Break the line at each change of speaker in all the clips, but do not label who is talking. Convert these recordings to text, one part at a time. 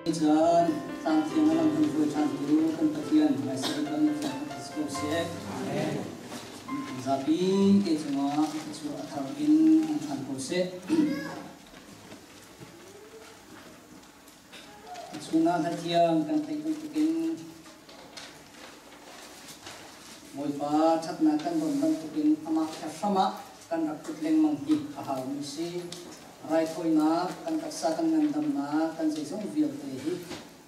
Caan tlangthiang a lam kan hruai ṭhantu kan Pathian hmaisei kan thiang kan si ko seh. Zapi te cungah cu a thar in an ṭhan ko seh. A chungah hlathiang kan theih bantukin Bawipa ṭhatnak kan don bantukin amah kha hram ah kan rak put lengmang hi a haumi si. Raithawinak, kan taksa kan ngandamnak, kan zeizong vialte hi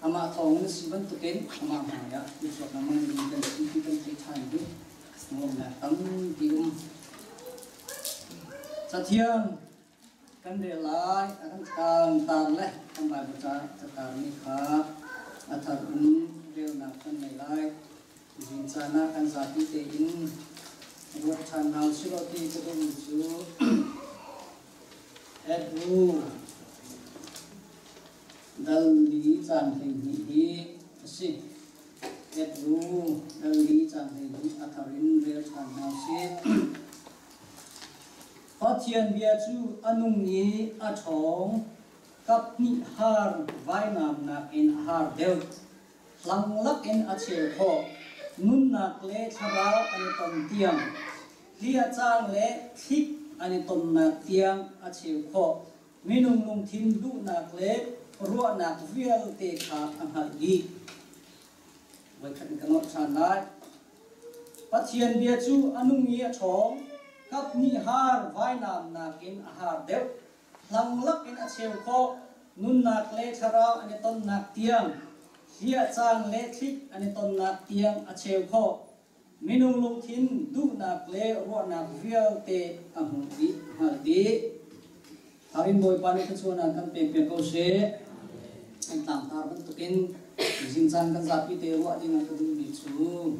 amah thawngin a si bantukin amah hmaiah tuchuak lengmang ding kan si ti kan theih ṭhan hi nuamnak tampi um. Cathiang kan rel lai, a kan tar tar le kan Bible ca catarmi kha a thar in relnak kan ngei lai. Zing caan ah kan zapi tein ruat ṭhan hna usih law ti ka duhmi cu Hebrew dal li caan 12 hi a si. Hebrew dal li caan 12 a thar in rel ṭhan hna usih. Pathian bia cu a nung i a ṭhawng, kaphnih har vainam nakin a har deuh. Hlanglak in a cheu khawh. Nunnak le thlarau an i ton tiang, hliahcang le thlik an i tonnak tiang a cheu khawh. Minung lungthin duhnak le ruahnak vialte kha a hngalh dih. Voikhat in ka nolh ṭhan lai. Pathian bia cu a nung i a ṭhawng, kaphnih har vainam nakin a har deuh. Hlanglak in a cheu khawh. Nunnak le thlarau an i tonnak tiang, hliahcang le thlik an i tonnak tiang a cheu khawh. Minung lungthin duhnak le ruahnak vialte a hmuh dih, a hngalh dih. Harin Bawipa nih thluachuahnak kan pek piak ko seh. Kan tlangtar bantukin zingcaan kan zapi te ruah ding ah ka duhmi cu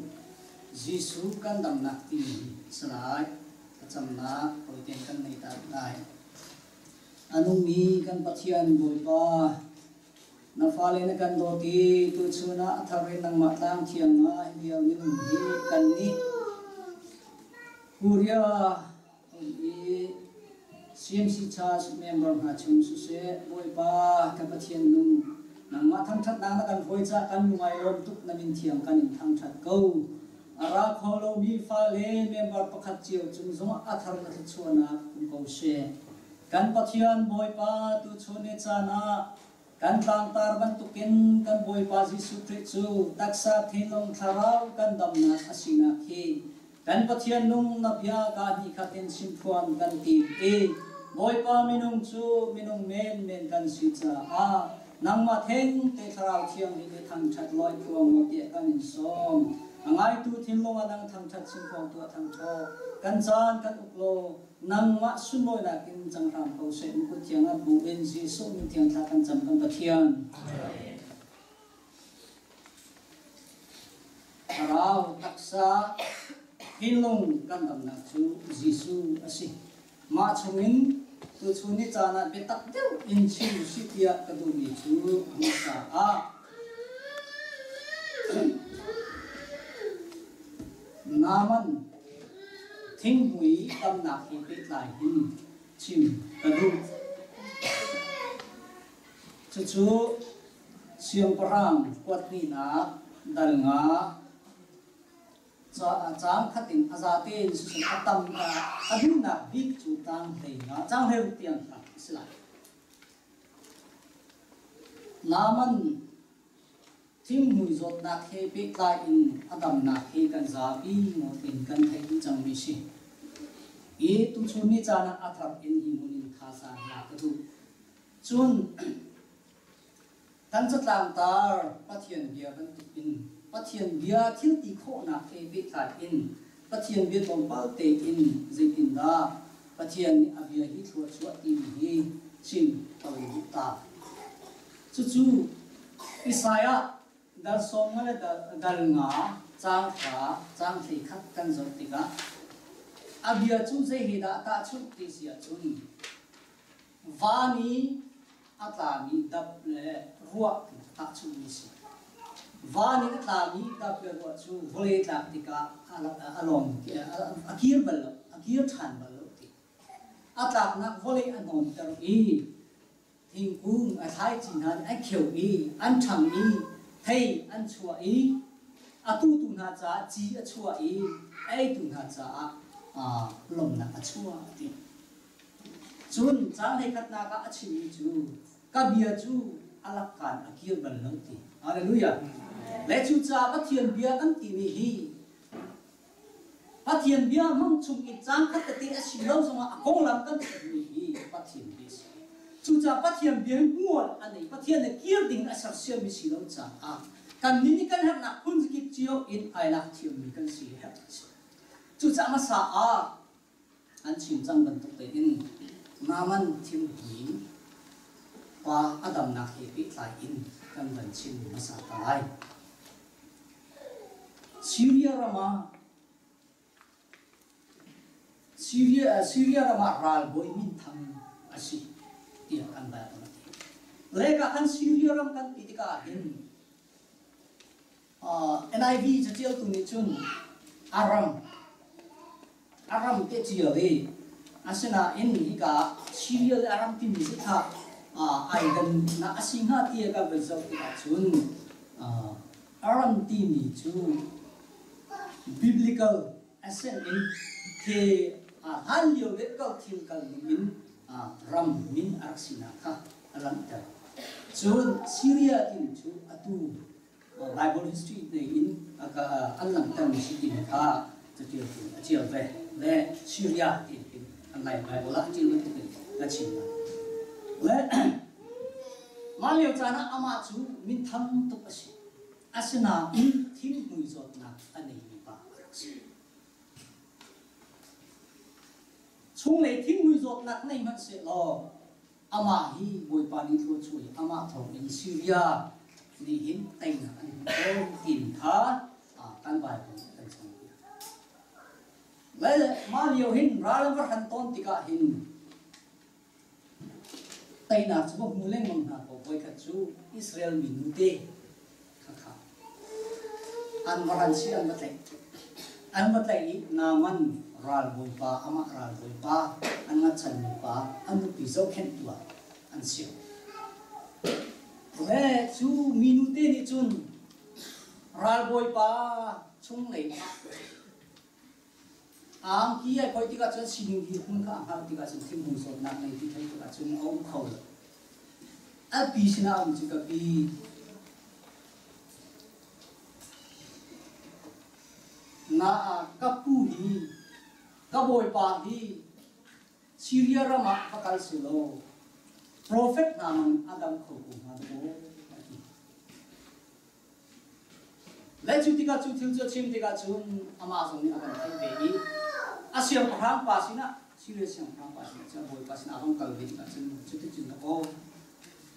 Jesuh kan damnak timi hi a si lai. Thlacamnak tawite kan nei ta lai. A nungmi kan Pathian Bawipa, na fale na kan dawt i tuchun ah a thar in nangmah tlang thiang ah hi vial minung hi kan nih Korea um i CMC Church member hna chung siseh, Bawipa ka Pathian nung, nangmah thangṭhatnak na kan hruai caah kan lungai lawm tuk na min thiang kan in thangṭhat ko. A ra kho lomi fale member pakhat cio cung zongah a thar na thluachuahnak um ko seh. Kan Pathian Bawipa tuchun ni caan ah kan tlangtar bantukin kan Bawipa Jesuh Khrih cu taksa thinlung thlarau kan damnak a sinak hi kan Pathian nung na bia ka hnih khat in chimphuan kan ti i Bawipa minung cu minung menmen kan si caah nangmah theng te thlarau thianghlim i thangṭhat lawi phuang maw tiah kan in sawm. A ngaitu thinlung ah nang thangṭhat chimphuang tuah thangṭhaw kan caan kan uk law nangmah sunlawinak in cang hram ko seh mu kut thiang ah bu in Jesuh min thiang thla kan cam kan Pathian. Thlarau taksa thinlung kan damnak cu Jesuh a si. Mah chungin tuchun ni caan ah biatak deuh in chim usih tiah ka duhmi cu hmasa ah Naaman thinghmui tamnak he pehtlai in chim ka duh. Cucu siangpahrang kuathnihnak dal nga Caang khat in a zate in siseh a tam a duhnak bik cu tang hlei nga caang hlei ruk tiang kha a si lai. Naaman thinghmui zawtnak he pehtlai in a damnak hi kan zapi ngawt in kan theih dih cangmi si. I tuchun ni caan ah a thar in hi hmun in thazaang lak ka duh. Cun Kan catlangtar Pathian bia bantukin Pathian bia thil ti khawhnak he pehtlai in Pathian bia tlawmpal tein zeitindah Pathian nih a bia hi thlua chuah timi hi chim ka van duh ta. Cucu Isaiah dal sawm nga le dal nga caang hra caang hlei khat kan zoh tikah a bia cu zei he dah tahchunh ti si ahcun Van i a tlami dap le ruah tahchunhmi a si. Van in a tlami dap le ruah cu vawlei tlak tikah a lawng a kir bal lo, a kir ṭhan bal lo ti. A tlaknak vawlei a hnawmter i Thingkung a thlaici hna nih an kheu i an ṭhang i thei an chuah i a tutu hna caah ci a chuah i a eitu hna caah lawmhnak a chuah a ti. Cun caang hleikhatnak ah a chimmi cu ka bia cu a lakkaan a kir bal lo ti. Hallelujah. Le cucaah Pathian bia kan timi hi Pathian bia hmang chung i caang khat tete a si lo zongah a konglam kan chimmi hi Pathian bia a si. Cucaah Pathian bia hi hmual a nei. Pathian nih kir ding a sersiammi si lo caah kannih nih kan herhnak phun zakip cio in ai lak thiammi kan si herh a si. Cucaah hmasa ah an chim cang bantuk tein Naaman thimmi pa a damnak he pehtlai in kan van chim hmasa ta lai. Syria ram ah Syria, Syria ram ah ralbawi minthang a si tiah kan Bible a ti. Lek ah khan Syria ram kan ti tikah hin uh, NIV catialtu nih cun Aram Aram te cio i asinain hika Syria le Aram timi cu kha ai dan na a si hnga ti ka van zoh tikah cun Aram timi cu biblical accent in the hlan lio le kal thil kal ning in ram min a rak sinak kha a langhter. Cun Syria timi cu atu Bible history nei in an langhtermi si timi kha catialtu a ṭial ve le Syria ti in an Lai Bible ah ṭial bantuk in a chim lai. Le mah lio caan ah amah cu minthang tuk a si. Asinain thinghmui zawtnak a neimi pa a rak si. Chunglei thinghmui zawtnak nei hmanh sehlaw Amah hi Bawipa nih thluachuah i amah thawngin Syria nih hin teinak an hmuh ko timi kha kan Bible nih kan cawnpiak. Le mah lio hin ral an va hran tawn tikah hin teinak cu va hmu lengmang hna kaw voikhat cu Israel mi nute khakha an va ran si an va tlaih. An va tlaih i Naaman ralbawipa, amah ralbawipa, an ngatchanmi pa, an nupi zohkhenhtu ah an siam. Le cu minu te nih cun ralbawipa chunglei angki ai phoih tikah cun sining dirhmun kha a hngalh tikah cun thinhung zawtnak nei ti theih tikah cun a um kho lo. A pi sinah a um cu ka pi Na ka pu hi ka bawipa hi Syria ram ah va kal selaw profet hna mang a dam kho ko hnga maw a ti. Le cu tikah cu thil cu a chim tikah cun amah zong nih a van theih ve i a siangpahrang pa sinah Syria siangpahrang pa sinah cun a bawipa sinah a vang kal ve tikah cun cuticun ka aw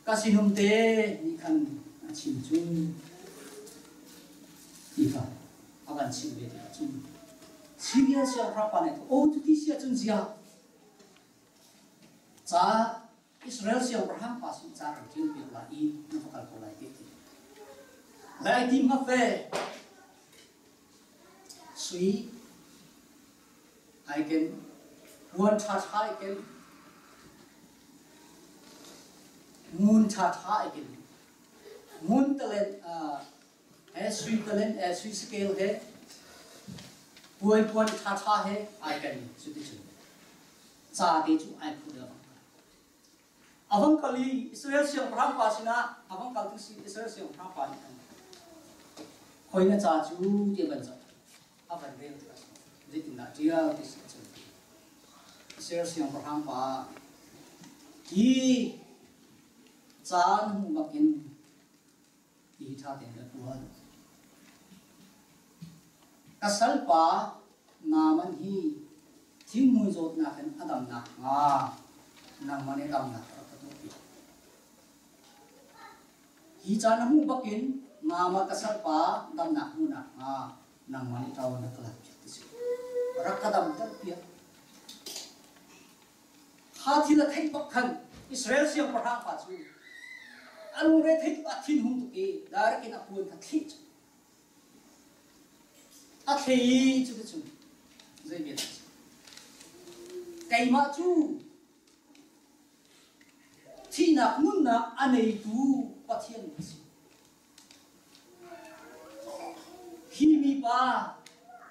ka sinum te nih khan a chim cu ti kha a van chim ve tikah cun Syria siangpahrang pa nih aw cuti si ahcun ziah ca Israel siangpahrang pa sin ca kan ṭial piak lai i na va kal ko lai ti ti. Le ai tim hngap ve. Sui ai ken, puan ṭha ṭha ai ken, ngun ṭha ṭha ai ken. Ngun talen he sui talen he sui scale he puai puan ṭha ṭha he ai ken cuticun ca te cu ai phu deuh. A vang kal i Israel siangpahrang pa sinah a vang kal tu si Israel siangpahrang pa nih khan khoi na ca cu ti a van zoh a van rel tikah zeitindah ṭial ti si cun Israel siangpahrang pa hi caan hmu bakin Ti ṭha tein ka ṭuan. Ka salpa Naaman hi thinghmui zawtnak in a dam nakhnga nangmah nih damnak rak ka tuahpiak. Hi caan a hmuh bakin Naaman ka salpa damnak hmuh nakhnga nangmah nih ṭawan rak ka lakpiak ti si. Rak ka damter piak. Kha thil a theih bak khan Israel siangpahrang pa cu a lungre thei tuk a thinhung tuk i direct in a puan kha thlih cu a thlei cu cu zei bia dah keimah cu. Thihnak nunnak a neitu Pathian a si. Hi mipa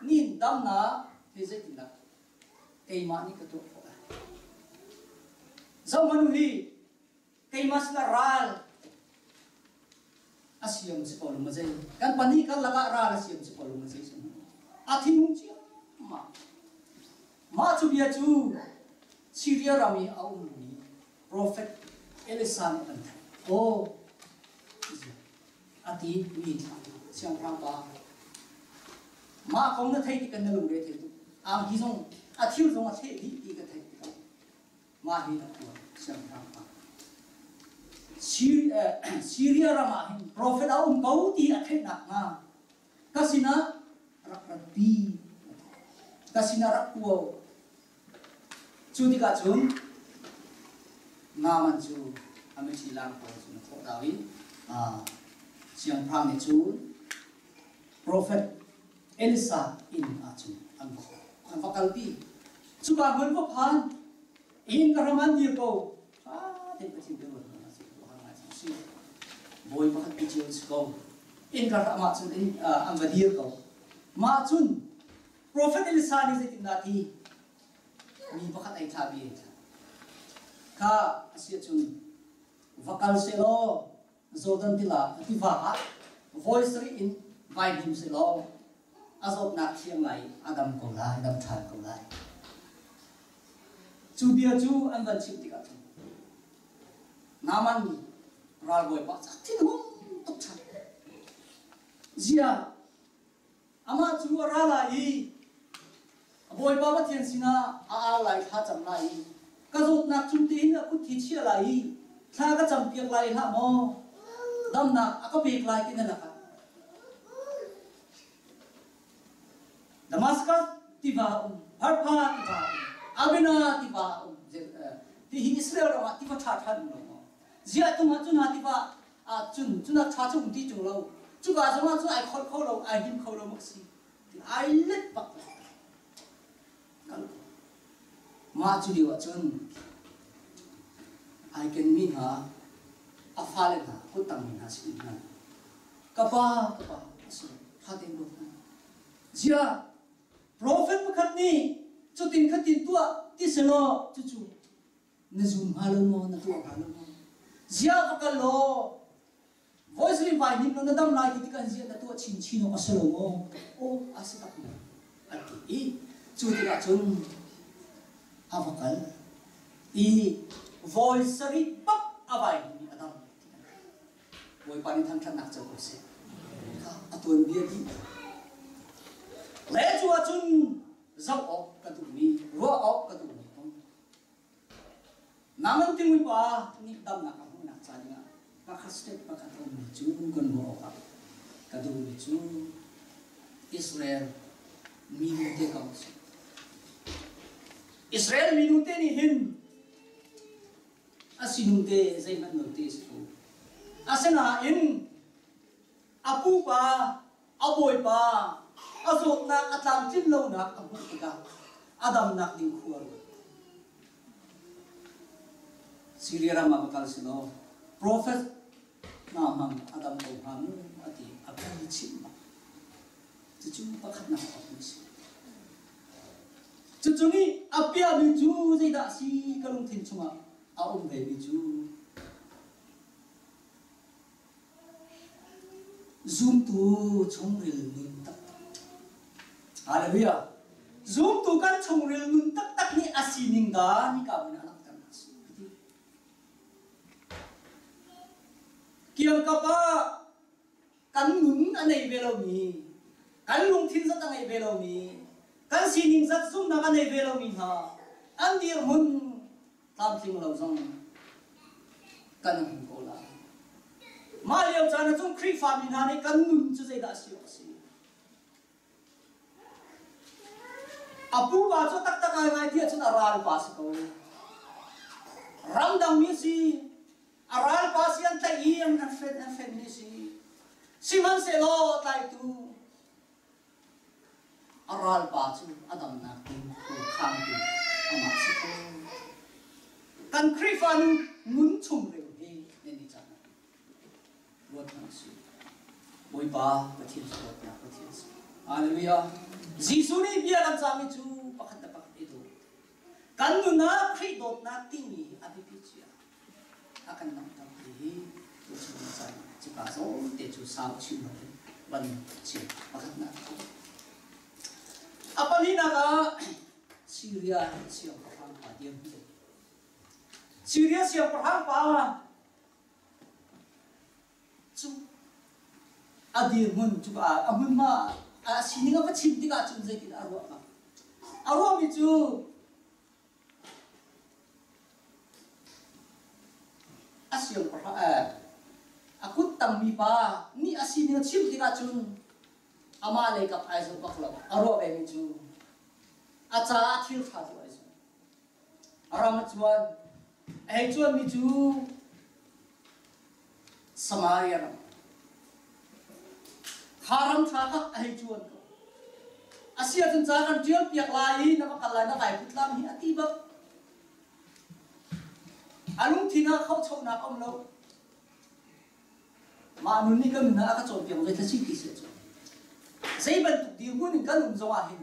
nin damnak hi zeitindah keimah nih ka tuah khawh lai? Zohhmanh u hi keimah sinah ral a siam si ko lo ma zei kan pahnih karlak ah ral a siam si ko lo ma zei a thinhung ciammam. Mah cu bia cu Syria ram i a ummi profet Elisa nih an theih. Aw, a ti mi siangpahrang pa. Mah kong na theih tik na lungre thei tuk. Angki zong a thil zong a thleh dih ti ka theih tikah mah hi na tuah siangpahrang pa. Syria ram ah hin profet a um ko ti a theih nakhnga ka sinah rak ratpi ka sinah rak kuo. Cu tikah cun Naaman cu a mithi lang pawl cu na thawh dau i siangpahrang nih cun profet Elisa inn ah cun an va an va kalpi. Cuka hmun va phan inn ka ram an dir ko. Ṭha tein Pathian biaruat hna si si. Bawi pakhat pi cio si ko. Inn ka ram ah cun an va dir ko. Mah cun Profet Elisa nih zeitindah a ti? Mi pakhat ei thla bi kha a si ahcun va kal sehlaw Jordan tila tiva ah voi sarih in vai hnim sehlaw a zawtnak thiang lai a dam ko lai, dam ṭhan ko lai. Cu bia cu an van chimh tikah cun Naaman ralbawipa cu a thinhung tuk ṭhan. Zia Amah cu a ra lai i a Bawipa Pathian sinah a au lai, thla cam lai i ka zawtnak cung tein a kut hi chia lai i thla ka campiak lai hlah maw damnak a ka pek lai ti na lakah Damascus tiva um, Pharpha tiva um, Abena tiva um, ti hi Israel ram ah tiva ṭha ṭhan um lo maw? Ziah tung ah cun ha tiva ah cun cun ah ṭha cu um ti ṭung lo. Cuka zongah cun ai kholh kho lo, ai him kho lo mak si. Ai let bak kal ko. Mah cu lio ah cun ai kenmi hna a fale hna kuttangmi hna sin hna ka pa ka pa a si ṭha tein ruat hna. Ziah profet pakhat nih cutin khatin tuah ti selaw cucu na zum hnga lo maw na tuah hnga lo maw ziah va kal law voice ri vai nim na dam lai ti tikah ziah na tuah chinchin awk a si lo maw aw a si tak maw a ti i cu tikah cun a va kal i voi sarih bak a vai mi a dam. Bawipa nih thangṭhatnak co ko seh. Kha a tuanbia dih. Le cu ahcun zoh awk ka duhmi, ruah awk ka duhmi kong. Nangman tingwipa nih damnak a hmuhnak ca dingah pakhat step pakhat a ummi cu kan ruah awkah ka duhmi cu Israel minu te kong a si. Israel minu te nih hin a sinung te zeihmanh lo te a si ko. Asinain a pupa, a bawipa, a zawtnak a tlamtlin lonak a hmuh tikah a damnak ding khua ruat. Syria ram ah va kal si law profet hna hmang a dam ko hnga mu a ti a pi chimh bak. Cucu pakhatnak a a si. Cucu nih a piahmi cu zeidah a si ka lungthin chungah a um vemi cu zumtu chungril nun taktak. Hallelujah. Zumtu kan chungril nun taktak nih a sining dah hika hmun ah langhter a si. Kiangkap ah kan nun a nei ve lomi, kan lungthin zat a ngei ve lomi, kan sining zat zumhnak a nei ve lomi hna an dirhmun tlamtling lo zong kan hmu ko lai. Mah lio caan ah cun Khrihfami hna nih kan nun cu zeidah a si awk a si? A pupa cu taktak ngaingai ti ahcun a ralpa si ko. Ramdangmi si, a ralpa si an tlaih i an hren an hrenmi si. Sihmanhsehlaw tlaitu a ralpa cu a damnak ding khangtu amah si ko. Kan Khrihfa nu. ngun chung reu hi nan i cang. Ruat hna usih. Bawipa Pathian cu dawtnak Pathian a si. Hallelujah. Jesuh nih bia kan cahmi cu pakhat le pakhat i daw. Kan nun ah Khrih dawtnak timi hi a biapi cia. A kan langhter ti hi tuchun caan cuka zawn te cu sau chim lo in van chim pakhatnak. A pahnihnak ah Syria siangpahrang pa dirhmun. Syria siangpahrang pa cu a dirhmun cu a hmunhma a sining a va chim tikah cun zeitin a ruah hnga? A ruahmi cu a siangpahrang a kut tangmi pa nih a sining a chim tikah cun amah lei kap ai zoh bak lo. A ruah vemi cu a caah thil ṭha cu ai zuam. Ram a cuan. A hei cuanmi cu Samaria ram. Kha ram ṭha kha a hei cuan ko. A si ahcun ca kan ṭial piak lai i na va kal lai na kai put lam hi a ti bak. A lungthin ah khochonak a um lo. Mah nun nih kan nun ah a ka cawnpiak zei si ti si ahcun zei bantuk dirhmun in kan um zong ah hin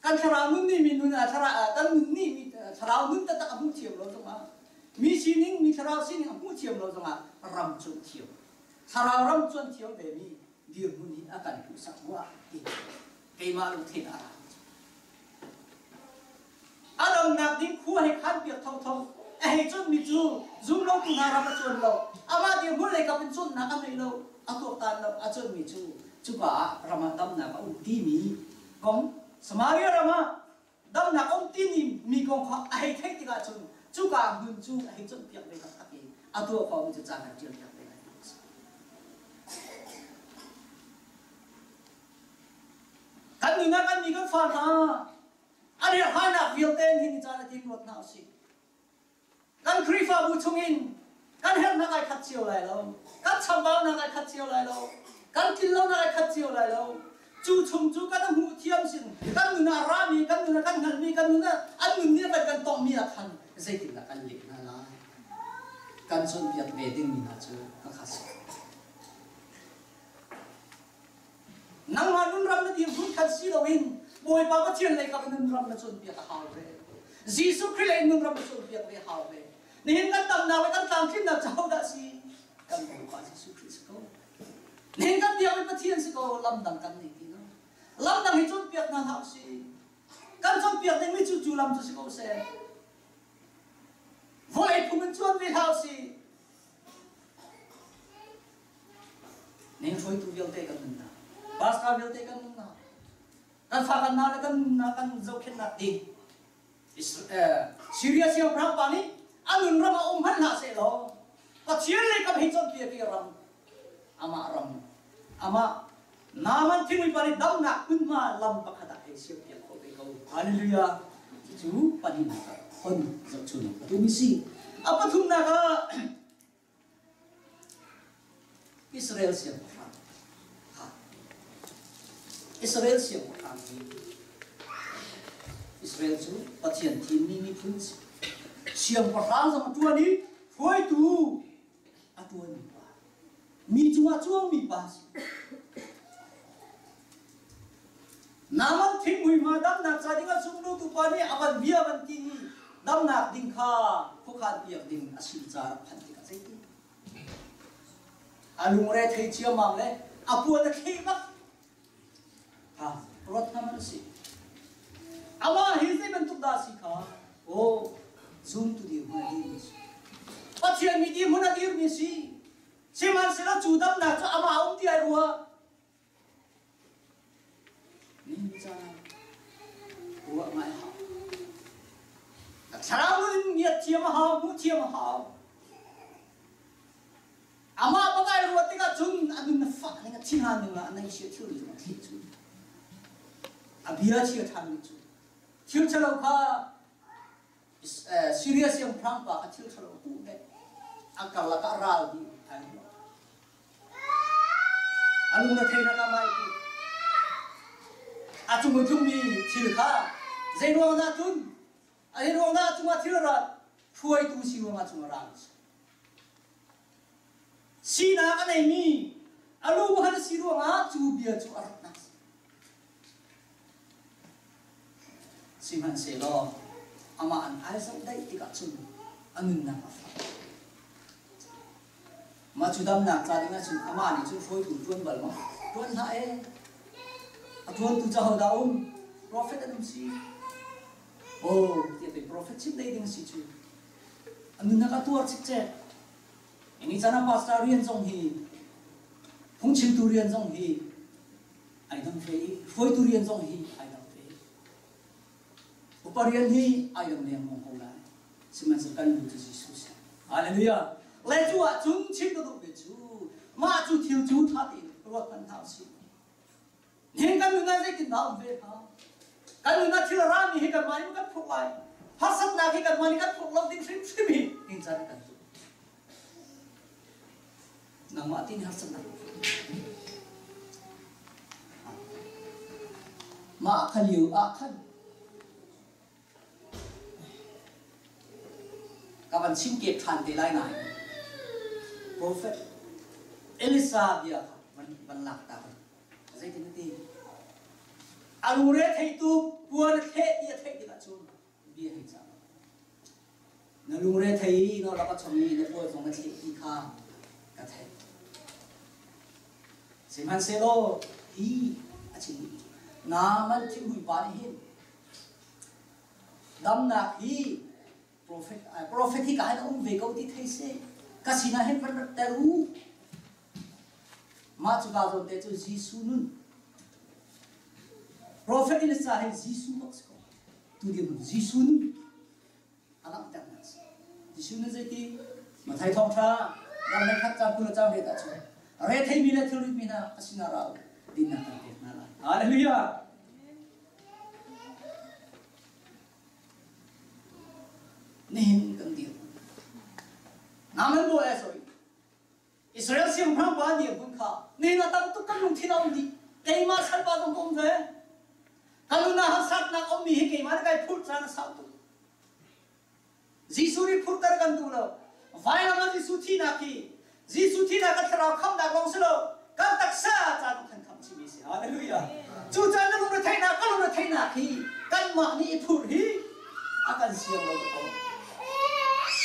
kan thlarau nun nih mi nun ah thlarau kan nun nih mi thlarau nun taktak a hmuh thiam lo zongah mi sining mi thlarau sining a hmuh thiam lo zongah ram cuan thiam thlarau ram cuan thiam ve mi dirhmun hi a kan hmuhsak rua ti keimah lungthin a ra a damnak ding khua hei khan piak thotho a hei cun mi cu zum lo tu hna ram a cuan lo amah dirhmun lei kap in cunnak a nei lo a tuaktan lo a cun mi cu cuka ah ram ah damnak a um timi kong Samaria ram ah damnak a um timi mi kong kha a hei theih tikah cun cuka hmun cu a hei cawnpiak ve taktak i a tuah khawhmi cu ca kan ṭialpiak ve lai ti a si. Kan nun ah kan mi kan fa hna an herhhainak vialte in hin caan a tim ruat hna usih. Kan Khrihfabu chungin kan herhnak ai khat cio lai lo. Kan chambaunak ai khat cio lai lo. Kan tlinlonak ai khat cio lai lo. Cu chung cu kan hmuh thiam sin kan nun ah rami, kan nun ah kan hngalhmi, kan nun ah an nun nih kan kan tongmi ah khan zeitindah kan leh hna lai? Kan cawnpiak ve dingmi hna cu ka si. Nangmah nunram na dirhmun khan si loin Bawipa Pathian lei kap nunram na cawnpiak a hau ve. Jesuh Khrih lei nunram na cawnpiak ve a hau ve. Nihin kan tamnak le kan tlamtlinnak cu hodah si? Kan Bawipa Jesuh Khrih si ko. Nihin kan biakmi Pathian si ko, lam dang kan nei ti lo. Lam dang hi cawnpiak hna hlah usih. Kan cawnpiak dingmi cu cu lam cu si ko seh. Vawlei phung in cuan ve hlah usih. Ning hruaitu vialte kan nunnak, pastor vialte kan nunnak, kan fa kan nau le kan nunnak kan zohkhenhnak ding Syria siangpahrang pa nih a nun ram ah um hmanh hlah seh law Pathian lei kam hei cawnpiak i ram amah ram amah Naaman thingmui pa nih damnak hmunhma lam pakhat ah hei siampiak khawh ve ko. Hallelujah. Cucu pahnihnak ah hon zohchun a tumi si. A pathumnak ah Israel siangpahrang kha Israel siangpahrang hi Israel cu Pathian thimmi miphun si. Siangpahrang zong a ṭuan i hruaitu a ṭuanmi pa mi cungah cuangmi pa si. Naaman thingmui hma damnak ca dingah sunglutu pa nih a van bia van ti i damnak ding kha khuakhan piak ding a si ca rak phanh tikah zeitin a lungre thei ciammam le a puan a thleh bak ha ruat hna man si amah hi zei bantuk dah si kha o zumtu dirhmun a dirmi si Pathian mi dirhmun a dirmi si sihmanhsehlaw cu damnak cu amah um ti ai ruah Nincang ruah ngai hau. Thlarau in ngiat thiam a hau, hmuh thiam a hau. Amah pakai ruat tikah cun a nun a fah ning a thinhan ning a nei sia thil ning a thih cu. A bia chia ṭhan ning cu. Thil ṭhalo kha Syria siangpahrang pa kha thil ṭhalo puh ne. A karlak ah ral dih ai ruah. A lung a theinak ah mai a cung i tlungmi thil kha zei ruang dah tlun? A zei ruang dah a cungah thil a rat? Hruaitu si ruangah cun a ra mi si. Sinak a neimi a lu pakhat a si ruangah cu bia cu a rak nak si. Sihmanhsehlaw amah an ai zoh daih tikah cun a nunnak a fak. Mah cu damnak ca ding ahcun amah nih cun hruaitu ṭuan bal maw? Ṭuan hlah ee. A ṭuantu cu ahodah um? Profet an um si. Oh, tiah pei profet chim dei ding si cu. A nunnak a tuar cikcek. Ni caan ah pastor rian zong hi phungchimtu rian zong hi ai dang fe i hruaitu rian zong hi ai dang fe. Upa rian hi ai dang lengmang ko lai. Sihmanhsehlaw kan lu cu Jesuh si. Hallelujah. Le cu ah cun chim ka duh ve cu mah cu thil cu tha tein ruat hmanh hna usih. Nihin kan nun ah zeitindah um ve hnga? Kan nun ah thil a rami hi kanmah nih kan phurh lai. Harsatnak hi kanmah nih kan phurh lo ding hrimhrim hi ning caan kan duh. Nangmah tin harsatnak Mah kha lio ah khan Ka van chim kep ṭhan te lai nain Prophet Elisa bia kha van, van lak ta ka zeitin a ti a lungre theitu puan a thleh ti a theih tikah cun bia hei cang na lungre thei na rak a chom i na puan zong na thleh ti kha ka theih sihmanhsehlaw hi a chim Naaman thinhmui pa nih hin Damnak hi prophet prophet hi ka hin a um ve ko ti thei seh. Ka sinah hin van rat ter u. Mah cu ka zawn te cu Jesuh nun. Prophet in sa hin Jesuh bak si ko. Tu dir nun Jesuh nun a langhternak si. Jesuh nun zeiti? Mathai thawngṭha dang le khat cang 20 cang riat ahcun retheimi le thilritmi hna a sinah ra u dinnak kan pek hna lai. Hallelujah! Nihin kan dir. Naaman bawi ai soi. Israel siangpahrang pa dirhmun kha nihin a tam tuk kan lungthin a um dih. Keimah salpa zong ka um ve. Ka nun ah harsatnak a ummi hi keimah nih kai phurh caan a sau tuk. Jesuh nih phurter kan duh lo. Vailam ah Jesuh thihnak hi Jesuh thihnak kan thlarau khamhnak lawng si lo, kan taksa caan kan khamh chihmi si. Hallelujah. Cu caan na lungretheihnak ka lungretheihnak hi kanmah nih i phurh hi a kan siang lo ko.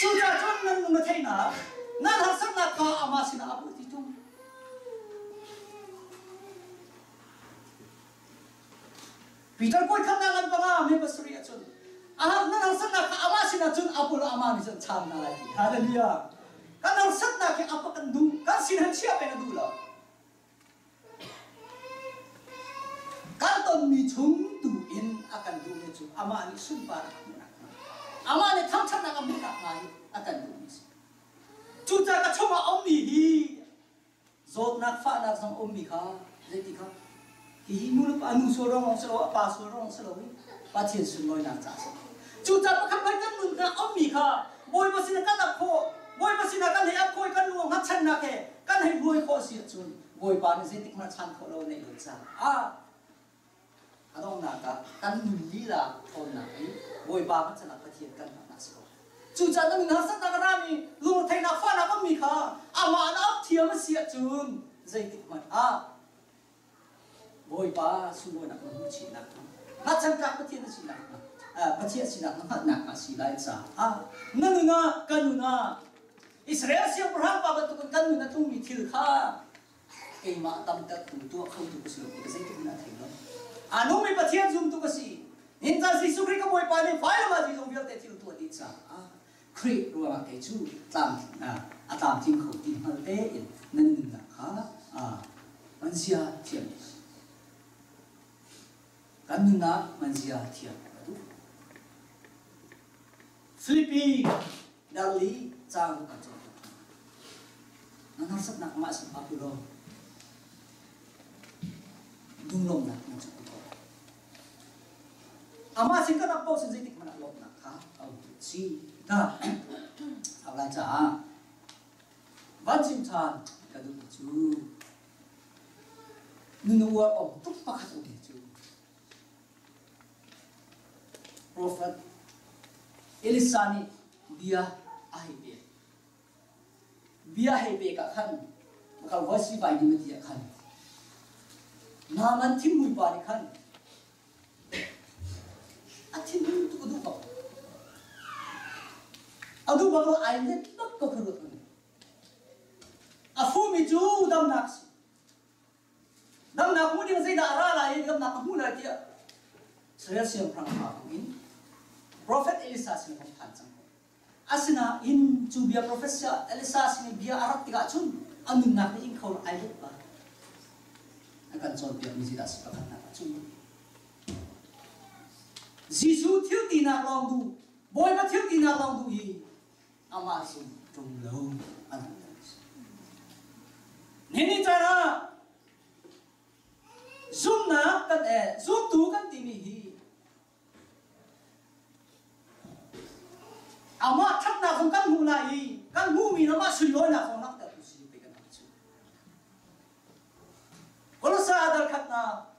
Cucaah cun nan lungretheihnak, nan harsatnak kha amah sinah a put ti tung. Peter kawi khamnak an panga mi pasarih ahcun ahar nan harsatnak kha amah sinah cun apul amah nih cun chan hna lai ti. Hallelujah. Kan harsatnak hi apa kan duh kan sin han chia peng a duh lo. Kan tonmi chung tu in a kan duhmi cu amah nih sunpar a hmuhnak hnga amah nih thangṭhatnak a hmuhnak hnga hi a kan duhmi si. Cucaah ka chungah a ummi hi Zawtnak fahnak zong a ummi kha zeiti kha hihi nu le pa nu sual ruang si lo a pa sual ruang si lo i Pathian sunlawinak caah si. Cucaah pakhat hmanh kan nunnak a ummi kha Bawipa sinah kan ap khawh, Bawipa sinah kan hei ap khawh i kan lung hngatchannak he kan hei hruai khawh si ahcun Bawipa nih zeitik hmanh chan khawh lo neih lo caah a donghnak ah kan nun lila ṭhawnnak i Bawipa hngatchannak Pathian kan hngalhnak si ko. Cucaah na nun harsatnak a rami lungretheihnak fahnak a ummi kha amah na ap thiam a si ahcun zeitik hmanh ah Bawipa sunlawinak na hmuh chinnak hnga hngatchantlak Pathian na sinak hnga Pathian sinak na hngalhnak hnga si lai caah na nun ah ka nun ah Israel siangpahrang pa bantukin kan nun a tlungmi thil kha keimah tamtertu tuah khotu ka si lo ti ka zeitik in a thei lo. A nungmi Pathian zumtu ka si. Hin ca Jesuh Khrih ka Bawipa nih vailam ah zeizong vialte thil tuah dih caah Khrih ruangah kei cu tlam a tlamtling kho ti hngal tein nan nunnak kha man zia thiam kan nunnak man zia thiam ka duh. Filipi Darli caang kan cawn tuk hna. Nan harsatnak mah sin pa pu law lunglawmhnak nan cu ko. Amah sin kan rak sin zeitik hmanh ah lawmhnak kha a um tu si. Ta lai caah van chim ṭhan ka duh cu nun uar awk tuk pakhat um cu Profet Elisa nih bia a hei pek. Bia hei pek ah khan ka voice vai ni ti ah khan Naaman thinghmui pa nih khan a thinhung tuk a duh bak. A duh bak lo ai let bak ko kha ruat A fumi cu damnak si. Damnak hmu ding zeidah a ra lai i damnak a hmu lai tiah Israel siangpahrang hna in Prophet Elisa sin hong phan cang ko. Asinain cu bia Prophet Elisa sin i bia a rat tikah cun a nunnak nih in kho ai let ba. A kan cawnpiakmi zeidah si pakhatnak ah cun Jesuh thil tinak lawng duh, Bawipa thil tinak lawng duh i amah sin ṭung lo an Nihin caan ah zumnak kan eh zumtu kan timi hi amah ṭhatnak zong kan hmuh lai i kan hmuhmi amah sunlawinak zong langhter tu si pe kan cu. Kolosa dal khatnak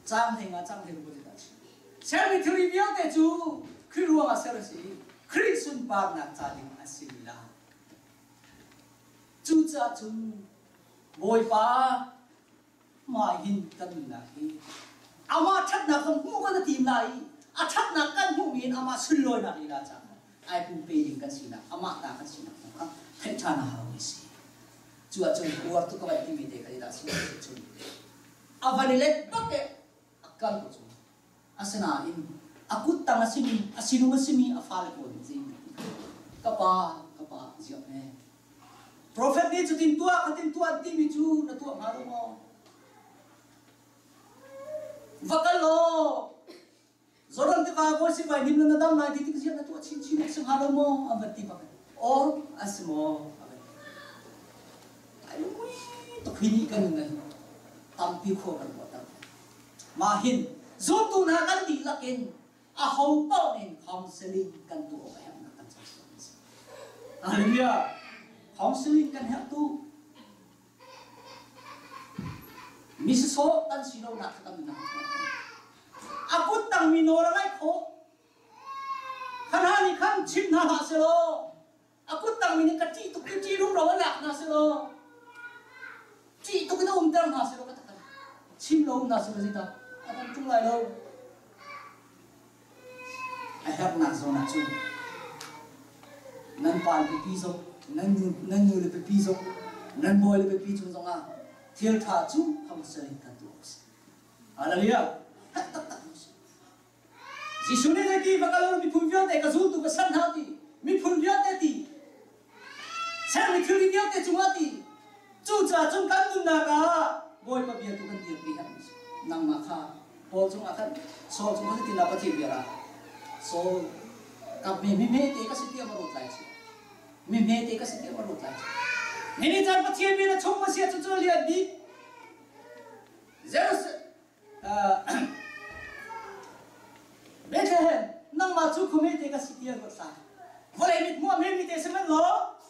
Caang hlei nga caang hlei ruk a si. Sermi thilri vialte cu Khrih ruangah ser a si i Khrih sunparnak ca ding a si lai. Cucaah cun Bawipa mah hin kan nunnak hi amah ṭhatnak zong hmuh kan i tim lai i a ṭhatnak kan hmuhmi in amah sunlawinak lila caah ai pumpe ding kan sinak amah ta kan sinak kong kha theih ṭhan a hau mi si. Cu ahcun uar tuk ka vaih timi te kha dah si cun a van i let bak e a kal ko cu. Asinain a kut tang a simi a sinum a simi a fale pawl nih zei ka pa ka pa ziak he Prophet nih cutin tuah khatin tuah an timi cu na tuah hnga lo maw? Va kal law Zoram tiva kawl si vai nim na dam lai ti tik ziah na tuah chinchin a si hnga lo maw an van ti bak aw a si maw a van ti ai mui tuk hi nih kan nun tampi khua kan ruah ter mah hin zumtu hna kan dihlak in a ho paoh in counseling kan tuah awk a herhnak kan cang Hallelujah counseling kan herh tu Mi sawsawh kan si lonak kha kan nunnak a kut tangmi nawl a ngaih khawh. Kha hna nih khan chim hna hlah selaw a kut tangmi nih ka ṭih tuk i ṭih rumro a lak hna selaw ṭih tuk in a umter hna selaw ka taktak chim lo um hna selaw zeidah a kan ṭung lai lo. A herhnak zawn ah cun nan pa le pipi zong, nan nu, nan nu le pipi zong, nan bawi le pipi cung zongah thil ṭha cu counseling kan tuah awk a si. Hallelujah! Herh taktak a si. Jesuh nih zeiti va kal miphun vialte ka zultu ka san hna ti, miphun vialte ti, sermi thilri vialte cungah ti, cucaah cun kan nunnak ah Bawipa bia tu kan dirpi herh mi si. Nangmah kha Paul cungah khan Saul cung khan tinak Pathian bia ra Saul ka mi mi me te ka si tiah ma ruat lai chi mi me te ka si tiah ma ruat lai chi Nini caan Pathian bia na chung ma sia cu cu lian bik Jerusalem Bethlehem nangmah cu khuame te ka si tiah ruat lai vawlei mit hmuh a mi te sihmanh law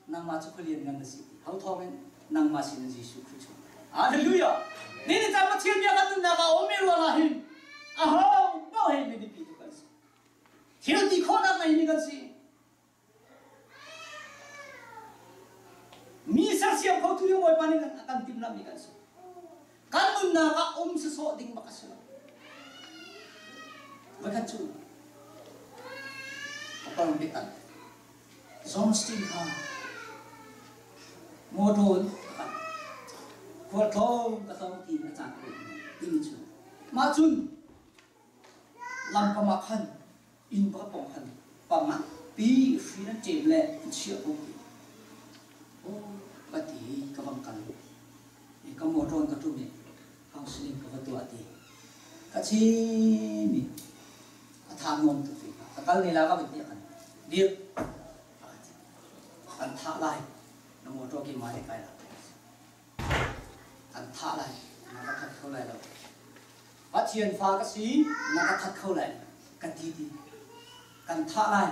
nangmah cu khualian ngan na si ti ho thawngin nangmah sin in Jesuh Khrih chung Hallelujah ni ni caan Pathian bia kan nunnak ah um mi ruangah hin aho paoh he mi biapi tu kan si thil ti khawhnak ngei mi kan si mi sersiam kho tu ding Bawipa nih a kan timhlamh mi kan si kan nunnak ah um sasawh ding bak a si lo voikhat cu a parang biatak Johnston kha motor in a kal. Khualtlawng ka tlawng tiin a caan ka timi cu. Mah cun lamkam ah khan inn pakhat pawng khan pang ah pi hri nan ṭem le an chiah ko ti. Oh, ka ti ka bang kal. Ka motor in ka ṭum i counseling ka va tuah ti. Ka chim i a tha nuam tuk ve ka kal ne la ka van ti kan dir kan thah lai na motor ke ma le kai la kan thah lai na ka that kho lai lo Pathian fa ka si na ka that kho lai ka ti ti kan thah lai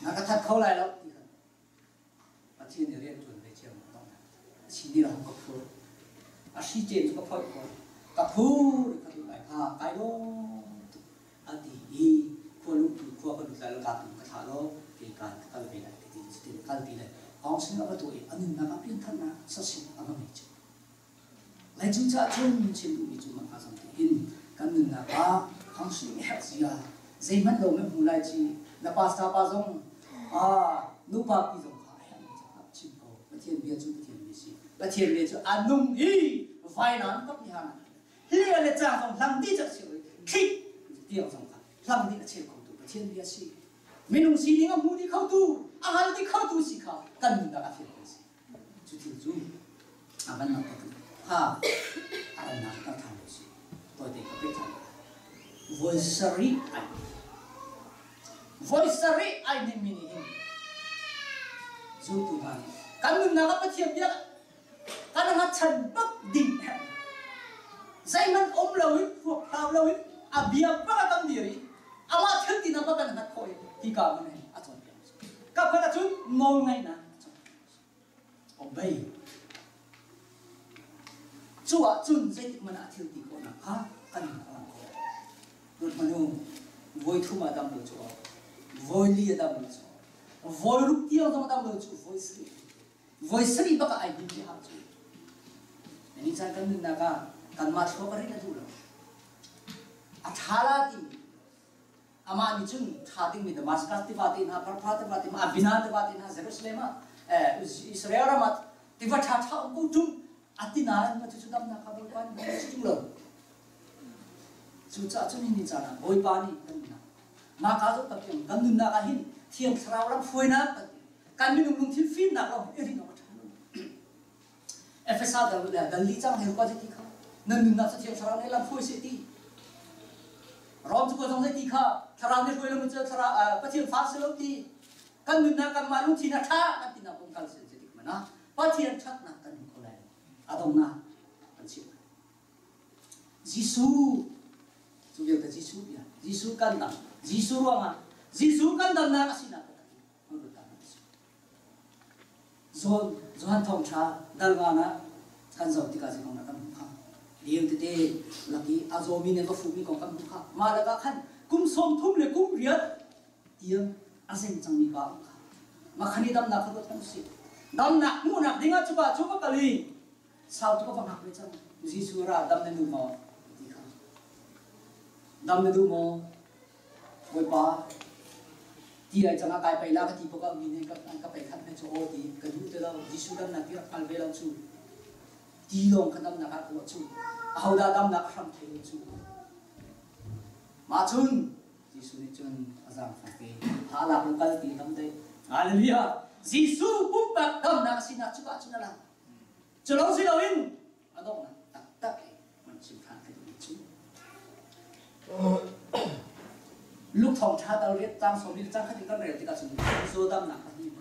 na ka that kho lai lo ti kan Pathian nih rian ṭuan ve cio ma si ni ram ka phur a hri cen cu ka phoih ko ka phur ka duh lai kha kai lawm tuk a ti. Baptism a va tuah i a nunnak ah piantharnak sasin a va ngei cu. Lai cu caah cun chim duhmi cu mah zong tiin kan nunnak ah counseling a herh zia zeihmanh lo na hmu lai ci na pastor pa zong ah nupa pi zong kha a herh caah chim ko. Pathian bia cu Pathian bia si. Pathian bia cu a nung i vainam tak ni hana hlia le ca zong hlang dih cak cheu i thlik tiang zong kha hlang dih a cheu khotu Pathian bia si. Minung sining a hmu dih khotu, a hngal dih khotu si kha kan nunnak a fiang si. Cu thil cu a van nak kha a rannak kal ṭhan lo si. Tawite ka peh ṭhan. Voi sarih ai. Voi sarih ai ning mi nih hin zultu hna nih kan nunnak ah Pathian bia kan hngatchan bak ding herh. Zeihmanh um loin hruakhlau loin a bia bak a kan dir i amah thil tinak bak kan hngat khawh i hika hmun hin a cawnpiak. Ka khat ahcun nawlngaihnak a cawnpiak. Obey. Cu ahcun zeitik hmanh ah thil ti khawhnak kha kan hmuh khawh. Ruat hmanh u, voi thum ah dam lo cu voi li a dam lo cu voi ruk tiang zong a dam lo cu voi sarih voi sarih bak ah ai hnim ti hau cu. Ni caan kan nunnak ah kanmah thluak a rin a duh lo. A ṭha la timi Amah nih cun ṭha dingmi Damascus tiva te hna, Pharpha tiva te hna, Abina tiva te hna, Jerusalem ah, Israel ram ah tiva ṭha ṭha um ko ṭung a ti nain mah cucu damnak kha Bawipa nih a si ṭung lo. Cucaah cun hi ni caan ah Bawipa nih kan nunnak mah kaa zoh tak kan nunnak ah hin Thiang Thlarau ram hruainak kan ti kan minung lungthin fimnak lawng i rin awk a ṭha lo. Efesa dal le dal li cang he rua ti kha nan nunnak cu thiang thlarau nih lam hruai seh ti Rom cu zong zei ti kha thlarau nih hruai lo cu thlarau Pathian fa si lo ti kan nunnak kanmah lungthin a ṭha kan tinak kong kal si tik mana Pathian ṭhatnak kan hmu kho lai a dongnak kan chim Jesuh cu vialte Jesuh bia Jesuh kan dam Jesuh ruangah Jesuh kan damnak a sinak Zawn Johan Thawngṭha dal ngan ah kan zoh tikah zei kong dah kan hmuh kha? Lio tete lak i a zawmi nih a va fuhmi kong kan hmuh kha. Mah lakah khan kum 30 le kum riat tiang a zeng cangmi pa um kha. Mah khan i damnak kha ruat hmanh usih. Damnak hmuhnak dingah cuka cu va kal i sau tuk a va hngak ve cang. Jesuh ra dam na duh maw? ti kha. Dam na duh maw? Bawipa, ti ai cang ah kai pei la ka ti bak ah mi nih an ka pei khat me cu aw ti ka duh ti lo Jesuh damnak ti rak hngal ve lo cu ti lawng kha damnak ah ka ruah cu ahodah damnak a hram thei lo cu mah cun Jesuh nih cun a zaangfak ve ha lak lo kal ti dam dei Hallelujah Jesuh pumpak damnak a sinak cu ah cun a lang cu lo si loin a donghnak taktak i man chim ṭhan ka duhmi cu Luke thawngṭha dal riat cang sawm li cang khat in kan rel tikah cun zaw damnak a him.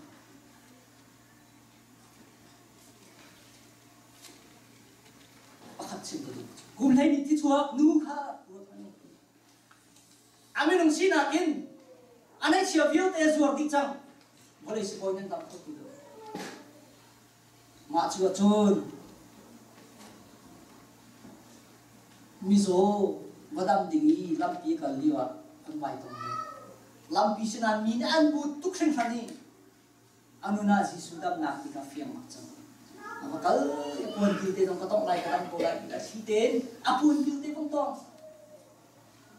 Pakhat chim ka duh. Kum 12 ti chuak nu kha ruat hmanh u. A minung sinak in a neihchia vialte zuar dih cang. Vawlei sibawi nan dam kho ti lo. Mah cu ahcun mizaw va dam ding i lampi a kal lio ah an vai tong ve. Lampi sinain mi nih an but tuk hringhran i a nun ah Jesuh damnak ti kha fiang bak cang. A va kal i a puan kil te zong ka tongh lai ka dam ko lai ti a thli tein a puan kil te vong tong.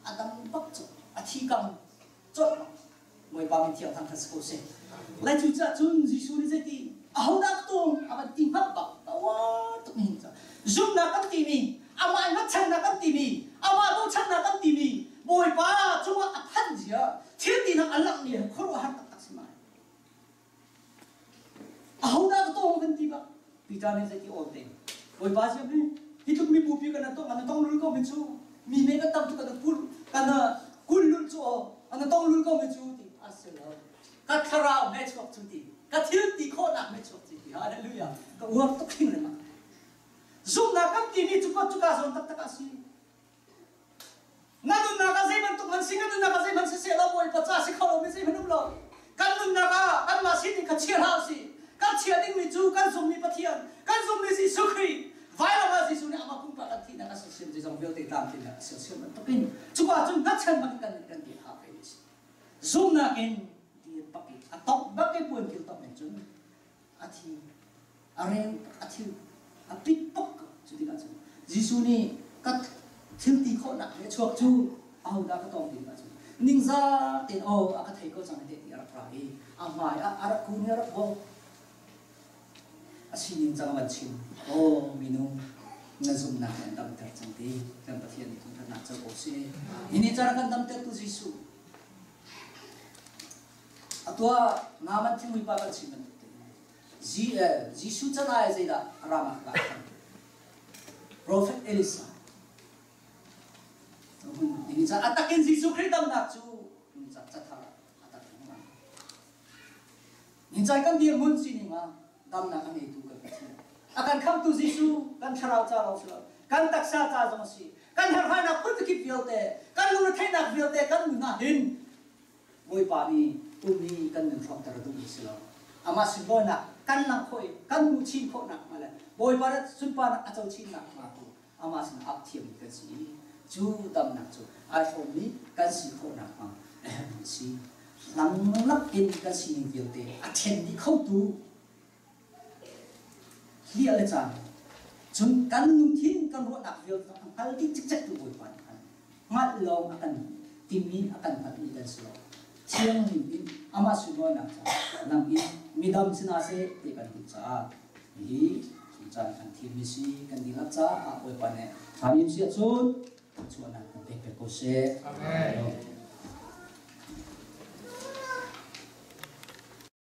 A dam bak cu a thi kam colh Bawipa min thiang thang khan si ko seh. Lai cu caah cun Jesuh nih zeiti ahodah ka tung a van ti hngap bak awa tuk ni ca zumhnak kan timi amah hngatchannak kan timi amah bochannak kan timi Bawipa cungah a phanh zia thil tinak a langh mi khuaruahhar taktak si mai Ahodah ka tawng kan ti bak. Peter nih zeiti awl te. Bawipa siam hi hi tluk mi bupi kan tong an tong lul ko mi cu mi me kan tam tuk kan kul kan kul lul cu aw an tong lul ko mi cu ti a si lo. Ka thlarau me chuak cu ti ka thil ti khawhnak me chuak cu ti hallelujah ka uar tuk hring le mak zumhnak kan timi cu ka cuka zawn taktak a si Na nunnak ah zei bantuk hmanh si, kan nunnak ah zeihmanh siseh law Bawipa ca si kho lomi zeihmanh um lo. Kan nunnak ah kanmah sining kha chia hlah usih. Kan chia dingmi cu kan zummi Pathian, kan zummi Jesuh Khrih, vailam ah Jesuh nih amah pumpak kan thihnak a sersiam zeizong vialte tlamtlinnak a sersiam bantukin cuka cun hngatchan bangin kan kan dir hau ve mi si. Zumhnak in dir bak i a tongh bak i puan kil tongh in cun a. a thi a reu a thil a pit bak ko. Cu tikah cun Jesuh nih ka thil ti khawhnak le chuak cu ahodah ka tawng ti tikah cun ningzah tein aw a ka thei ko cang te ti a rak ra i a hmai ah a rak kun i a rak bawh. A sining cang van chim. Aw minung na zumhnak nih an damter cang ti kan Pathian nih thangṭhatnak co ko sih. Hi ni caan ah kan damtertu Jesuh a tuah Naaman thingmui pa kan chim bantuk tein Jesuh can ai zeidah ramah ka Prophet Elisa ni caan a takin Jesuh Khrih damnak cu ni caan cathar a tak Nincai kan dirhmun sining ah damnak a ngeitu kan Pathian. A kan khamtu Jesuh kan thlarau ca lawng si lo, kan taksa ca zong a si. Kan herhhainak phunzakip vialte, kan lungretheihnak vialte kan nun ah hin Bawipa nih um i kan nun hrawmter a duhmi si lo. Amah sunlawinak kan langh khawh i kan hmuh chin khawh nakhnga le Bawipa nih sunparnak a co chin nakhnga tu amah sinah ap thiammi kan si i cu damnak cu ai hrawmmi kan si khawh nakhnga a herhmi a si. Langlak in kan sining vialte a ṭhen dih khotu hliah le caan cun kan lungthin kan ruahnak vialte a hngal dih cikcek tu Bawipa nih khan hngalh lawng a kan timi a kan hngalhmi kan si lo. Thianghlim in amah sunlawinak caah lam in midam si hna seh ti kan duh caah Hihi caan kan thimmi si kan dihlak caah Bawipa nih amin si ahcun thluachuahnak kan pek pek ko seh.
Amen.